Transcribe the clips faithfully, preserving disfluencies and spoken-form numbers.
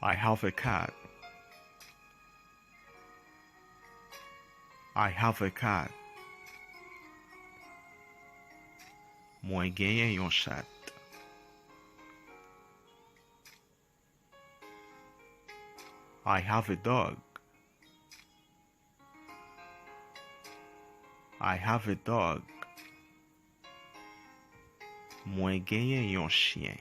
I have a cat. I have a cat. Mwen genyen yon chat. I have a dog. I have a dog. Mwen genyen yon chyen.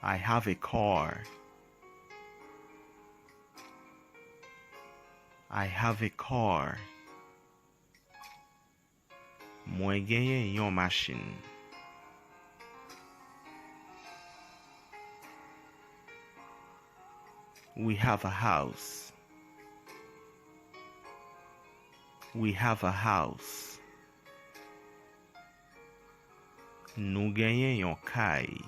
I have a car. I have a car. Mwen genyen yon machin. We have a house. We have a house. Nou genyen yon kay.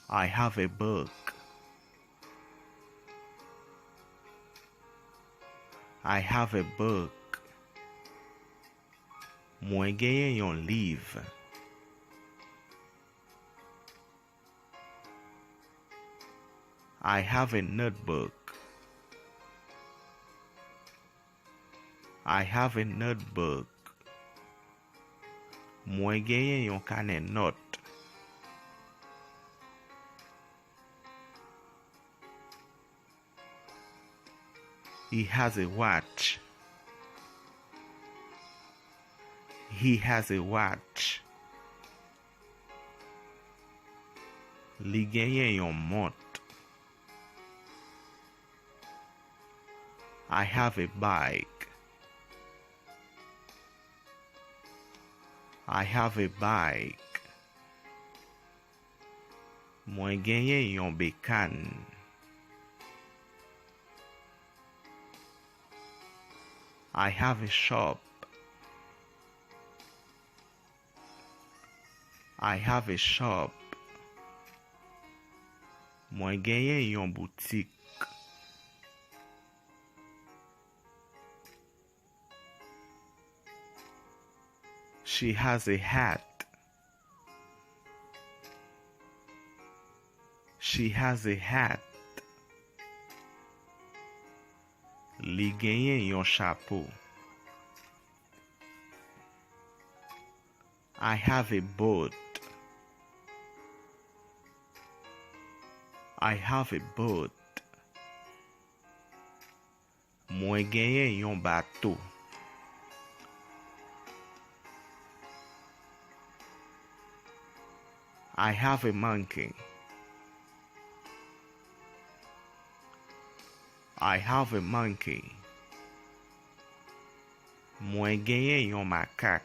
I have a book. I have a book. Mwen genyen yon liv. I have a notebook. I have a notebook. Mwen genyen yon kanè nòt. He has a watch. He has a watch. Li genyen yon mont. I have a bike. I have a bike. Mwen genyen yon bekàn. I have a shop. I have a shop. Mwen genyen yon boutik. She has a hat. She has a hat. Li genyen yon chapo. I have a boat. I have a boat. Mwen genyen yon bato. I have a monkey. I have a monkey. Mwen genyen yon makak.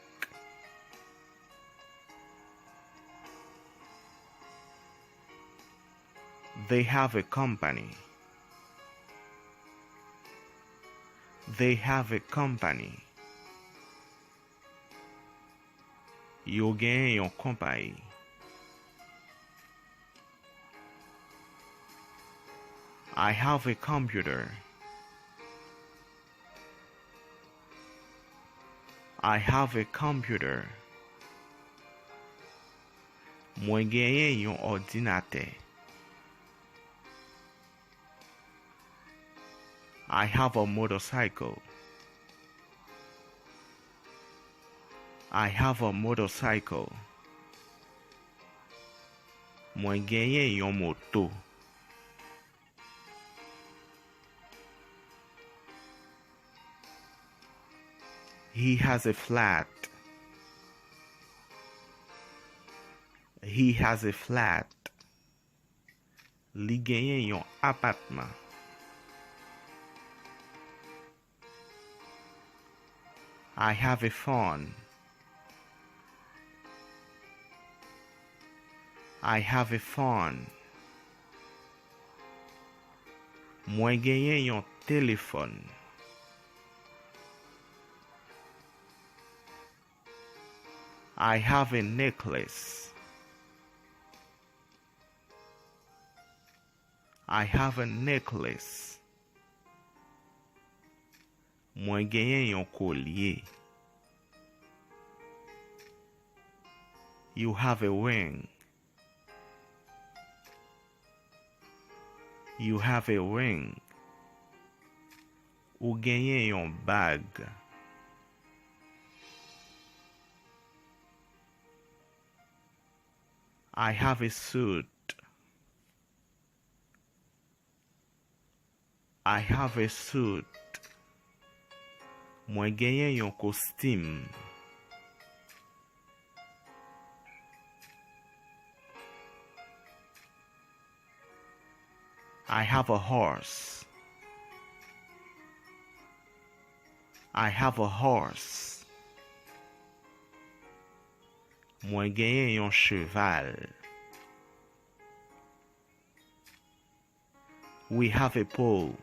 They have a company. They have a company. Yo genyen yon konpayi. I have a computer. I have a computer. Mwen genyen yon òdinatè. I have a motorcycle. I have a motorcycle. Mwen genyen yon moto. He has a flat. He has a flat. Li genyen yon apatman. I have a phone. I have a phone. Mwen genyen yon telefòn. I have a necklace. I have a necklace. Mwen genyen yon kolye. You have a ring. You have a ring. Ou genyen yon bag. I have a suit. I have a suit. Mwen genyen yon kostim. I have a horse. I have a horse. Mwen genyen yon cheval. We have a pole.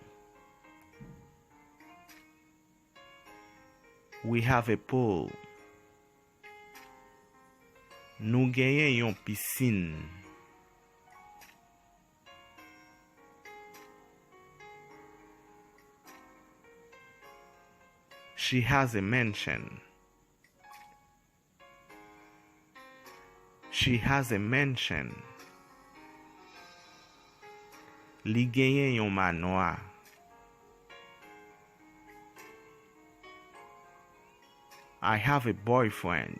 We have a pole. Nou genyen yon pisin. She has a mansion. She has a mansion. Li genyen yon manwa. I have a boyfriend.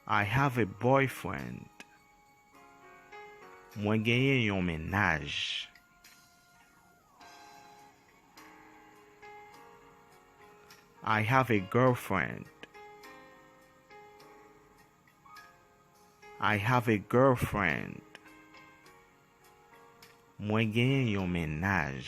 I have a boyfriend. Mwen genyen yon mennaj. I have a girlfriend. I have a girlfriend. Mwen genyen yon mennaj.